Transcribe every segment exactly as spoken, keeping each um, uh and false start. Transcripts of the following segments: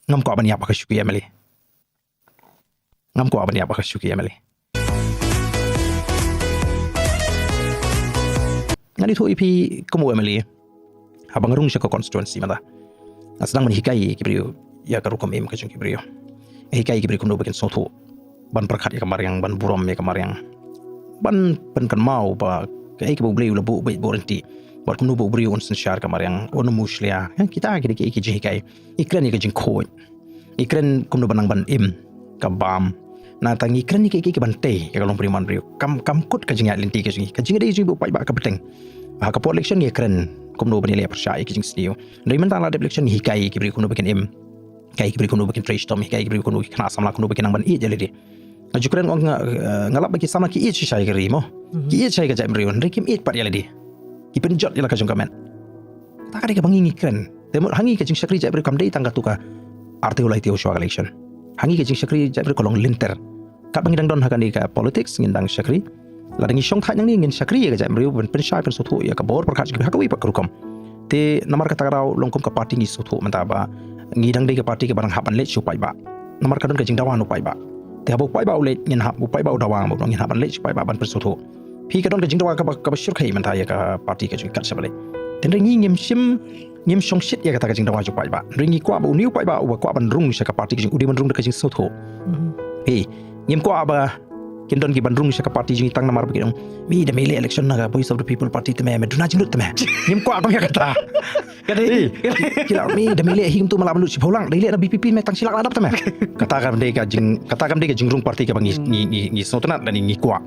Ngam kwah ban ïap ha ka shuki M L A. Ngam kwah ban ïap ha ka shuki M L A. Ngan ïathuh ïa phi kum u M L A. Haba nga rung sha ka constituency mynta, nga sdang ban hikai ïa ki briew ïa ka rukom im ka jong ki briew. Hikai ïa ki briew kumno ba kin sngewthuh ban pyrkhat ïa ka mariang, ban burom ïa ka mariang, ban pynkynmaw ba kaei kaba U Blei u la buh beit buh rynti, bad kumno ba u briew un synshar ka mariang, un mushlia. Kita ki dei ki jinghikai. Ngi kren ïa ka jingkhuid. Ngi kren kumno ba nang ban im ka bam. Nangta ngi kren ïa kiei kiei kiban tei ïa ka longbriew manbriew. Kam, kam kut ka jingïaid lynti ka jong ngi. Ka jingïadei jong ngi bad u paidbah ka bteng. Ha ka por election ngi kren kumno ban ïaleh pyrshah ïa ki jingsniew. Hynrei mynta la dep election ngi hikai ïa ki briew kumno ba kin im, hikai ïa ki briew kumno ba kin trei shitom, hikai ïa ki briew kumno ki khynnah samla kumno ba kin nang ban ïeit ïa lade. Nga ju kren, nga, nga lap ba ki samla ki ïeit shisha ïa ka ri mo. Ki ïeit shisha ïa ka jaitbynriew, hynrei kim ïeit pat ïa lade. Ki pynjot ïa la ka jong ka met. Kata ka dei kaba ngi ngi kren. Te mut ha ngi ka jingshakri jaitbynriew kam dei tang katu ka ar taïew lai taïew shuwa ka election. Ha ngi ka jingshakri jaitbynriew ka long lynter. Katba ngi dang don ha kane ka politics ngin dang shakri. Lada ngi shong thait nangne ngin shakri ïa ka jaitbynriew ban pynshai pynsngewthuh ïa ka bor pyrkhat jong ki ha kawei pat ka rukom. Te namar kata ka daw long kum ka party ngi sngewthuh mynta ba ngi dang dei ka party kaba dang hap ban leit sha u paidbah. Namar ka don ka jingdawa na u paidbah. Te haba u paidbah u leit ngin hap, u paidbah u dawa ba ngin hap ban leit sha u paidbah ban pynsngewthuh. Phi, ka don ka jingdawa kaba, kaba shyrkhei mynta ïa ka party ka jong ngi kat shaba leit. Te hynrei ngi ngim shim, ngim shongshit ïa kata ka jingdawa jong u paidbah. Hynrei ngi kwah ba une u paidbah uba kwah ban rung sha ka party ka jong ngi u dei ban rung da ka jingsngewthuh. Phi, ngim kwah ba kin don kiban rung sha ka party jong ngi tang namar ba ki ong, "Me da me leh election na ka Voice of the People Party te me, me duna jinglut te me." Ngim kwah kum ïa kata. Ka dei. Ki la, "Me da me leh hi kumtu me lah ban lut shiphew lak, da i leh na V P P me tang shi lak la dap te me." Kata kam dei ka jing, kata kam dei ka jingrung party kaba ngi, ngi, ngi, ngi sngewtynnat lane ngi kwah.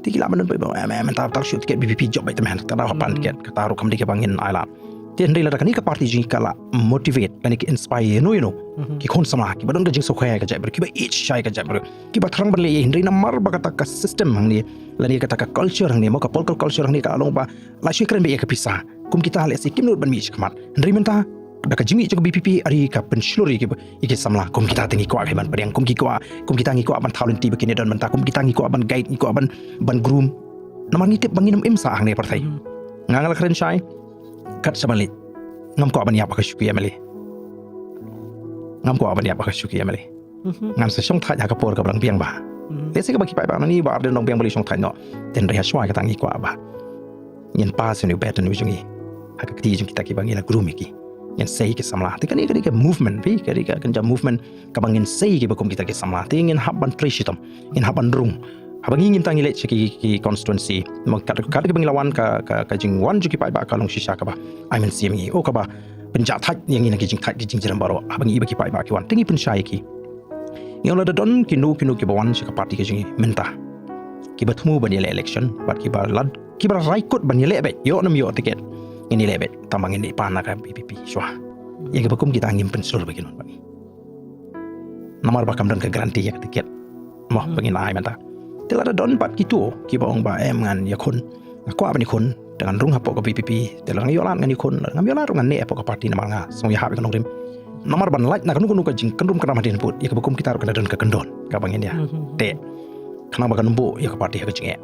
Te ki lah ban don ba, "Eh, me, me tang, tang shu tiket V P P jop beit te me, tang da hapan tiket." Kata ruh kam dei kaba ngin ai lad. Te hynrei lada kane ka party jong ngi ka la motivate lane ka inspire ïano ïano ki khun samla kiba don ka jingsngewkhia ka jaitbynriew, kiba ïeit shisha ïa ka jaitbynriew, kiba thrang ban leh ïa, hynrei namar ba kata ka system hangne lane kata ka culture hangne mo, ka political culture hangne ka long ba la shu kren beit ïa ka pisa. Kum kita lehse kim nud ban mih shakhmat. Hynrei mynta da ka jingmih jong ka V P P ar ïa ka pynshlur ïa ki, ïa ki samla. Kum kita te ngi kwah ban pdiang, kum ki kwah, kum kita ngi kwah ban thaw lynti ba kin ïadon bynta, kum kita ngi kwah ban guide, ngi kwah ban, ban groom. Namar ngi tip ba ngin ym im sah hangne pyrthei. Nga, nga la kren shai kat shaba leit. Ngam kwah ban ïap ha ka shuki M L A. Ngam kwah ban ïap ha ka shuki M L A. Ngan sa shong thait ha ka por kaba dang biang bha. Lehse kaba ki paidbah nangne ba ar dang dang biang ba leit shong thait noh. Te hynrei ha shuwa kata ngi kwah ba ngin pass ïa une u baton jong ngi ha ka kti jong kita kiba ngi la groom ïa ki. Ngin sei ki samla. Te kane ka dei ka movement, phi, ka dei ka kynja movement kaba ngin sei kiba kum kita ki samla. Te ngin hap ban trei shitom, ngin hap ban rung. Haba ngi ngim tang ngi leit sha ki, ki constituency. Mo, kat, kat kiba ngi la wan ka, ka, ka jingwan jong ki paidbah ka long shisha kaba ai mynsiem ïa ngi. Oh, kaba pynjah thait ïa ngi na ki jingthait ki jingjrem baroh. Haba ngi i ba ki paidbah ki wan te ngi pynshai ïa ki. Ngi ong lada don kino kino kiba wan sha ka party ka jong ngi mynta, kiba thmu ban ïaleh election bad kiba lad, kiba rai kut ban ïaleh beit, ïoh ne ym ïoh tiket, ngin ïaleh beit. Tang ba ngin ïa pan na ka V P P shuwa. Ïa kiba kum kita ngim pynshlur ba kin wan bad ngi. Namar ba kam don ka guarantee ïa ka tiket mo ba ngin ai mynta. Te lada don pat kito kiba ong ba, em, ngan ïakhun, nga kwah ban ïakhun, te ngan rung hapoh ka V P P, te lada nga ïoh lad ngan ïakhun, lada ngam ïoh lad ruh ngan neh hapoh ka party namar nga sngew ïahap ïa ka nongrim. Namar ban lait na kano kano ka jingkynrum kynram hadien bud, ïa kaba kum kita ruh kan da don ka kyndon kaba ngin ïa teh, khnang ba kan ym buh ïa ka party ha ka jingeh.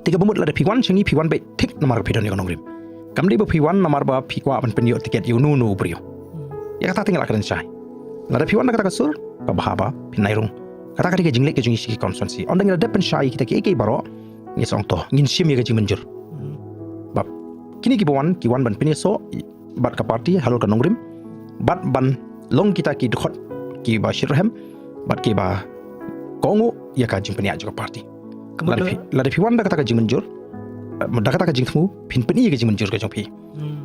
Te kaba mut lada phi wan sha ngi phi wan beit thik namar phi don ïa ka nongrim. Kam dei ba phi wan namar ba phi kwah ban pynïoh tiket ïa uno uno u briew. Ïa kata te nga la kren shai. Lada phi wan da kata ka sur, ka bha ba phin nai rung. Kata ka dei ka jingleh ka jong ngi sha ki constituency. Ynda ngi la dep pynshai ïa kita kiei kiei baroh, ngi sa ong to ngin shim ïa ka jingmynjur. Ba kine kiba wan, ki wan ban pynïasoh bad ka party halor ka nongrim, bad ban long kita ki dkhot kiba shitrhem bad kiba kohnguh ïa ka jingpynïaid jong ka party. Ka mut lada phi, lada phi wan da kata ka jingmynjur, eh, da kata ka jingthmu, phin pyni ïa ka jingmynjur ka jong phi.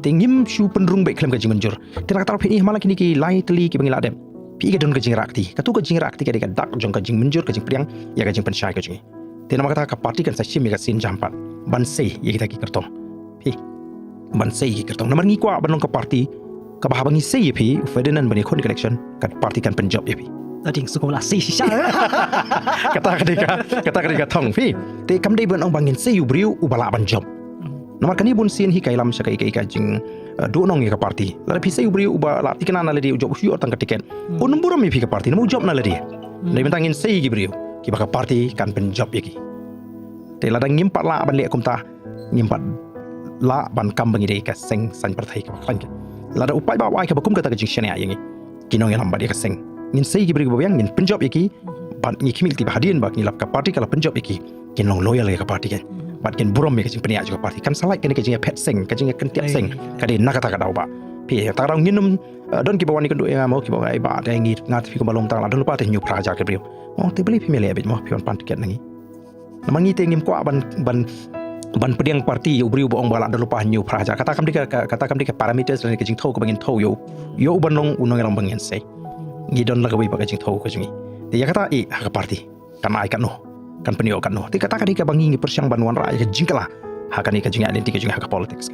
Te ngim shu pynrung beit khlem ka jingmynjur. Te na kata ruh phin i ha man la kine ki lai tylli kiba ngi la dep, phi i ka don ka jingrah kti. Katu ka jingrah kti ka dei ka dak jong ka jingmynjur, ka jingpdiang ïa ka jingpynshai ka jong ngi. Te namar kata ka party kan sa shim ïa ka sienjam pat ban sei ïa kita ki kyrtong. Phi, ban sei ïa ki kyrtong. Namar ngi kwah ban long ka party kaba haba ngi sei ïa phi, u Ferdinand, ban ïakhun ïa ka election, ka party kan pynjop ïa phi. Ading sngewlah sei shisha. Kata ka dei ka, kata ka dei ka thong, phi. Te kam dei ban ong ba ngin sei ïa u briew uba lah ban jop. Namar kane bun sien hi ka ïalam sha ka, ka, ka jing, eh, duhnong ïa ka party. Lada phi sei u briew uba lah thikna na lade u jop u shu ïoh tang ka tiket, un ym burom ïa phi ka party namar u jop na lade. Dei mynta ngin sei ïa ki briew kiba ka party kan pynjop ïa ki. Te lada ngim pat lah ban leh kumta, ngim pat lah ban kam ba ngi dei ka seng saiñ pyrthei kaba khlaiñ. Lada u paidbah u ai kaba kum kata ka jingshaniah ïa ngi, ki nongïalam bad ïa ka seng. Ngin sei ki briew ba biang, ngin pynjop ïa ki, bad ngi khmih lynti ba hadien ba ngi lap ka party ka la pynjop ïa ki, kin long loyal ïa ka party kan. Bad kin burom ïa ka jingpynïaid jong ka party. Kan sa lait kane ka jingïaphet seng, ka jingïakyntiat seng, ka dei na kata ka daw ba. Phi, ta ka daw ngin ym, eh, don kiba wan ïakynduh ïa nga mo, kiba ong, "Ai bah, te ngi, nga te phi kumba long tang la don lypa te hynñiew phra hajar ki briew." Ong te balei phim ïaleh beit mo, phi wan pan tiket na ngi. Namar ngi te ngim kwah ban, ban, ban pdiang party ïa u briew ba ong ba la don lypa hynñiew phra hajar. Kata kam dei ka, ka, kata kam dei ka parameters lane ka jingthew kaba ngin thew ïa u, ïa u ban long u nongïalam ba ngin sei. Ngi don la kawei pat ka jingthew ka jong ngi. Te ïa kata, eh, ha ka party kan ai katno, kan pynïoh katno. Te kata ka dei kaba ngi, ngi pyrshang ban wanrah ïa ka jingkylla ha kane ka jingïaid lynti ka jong ngi ha ka politics.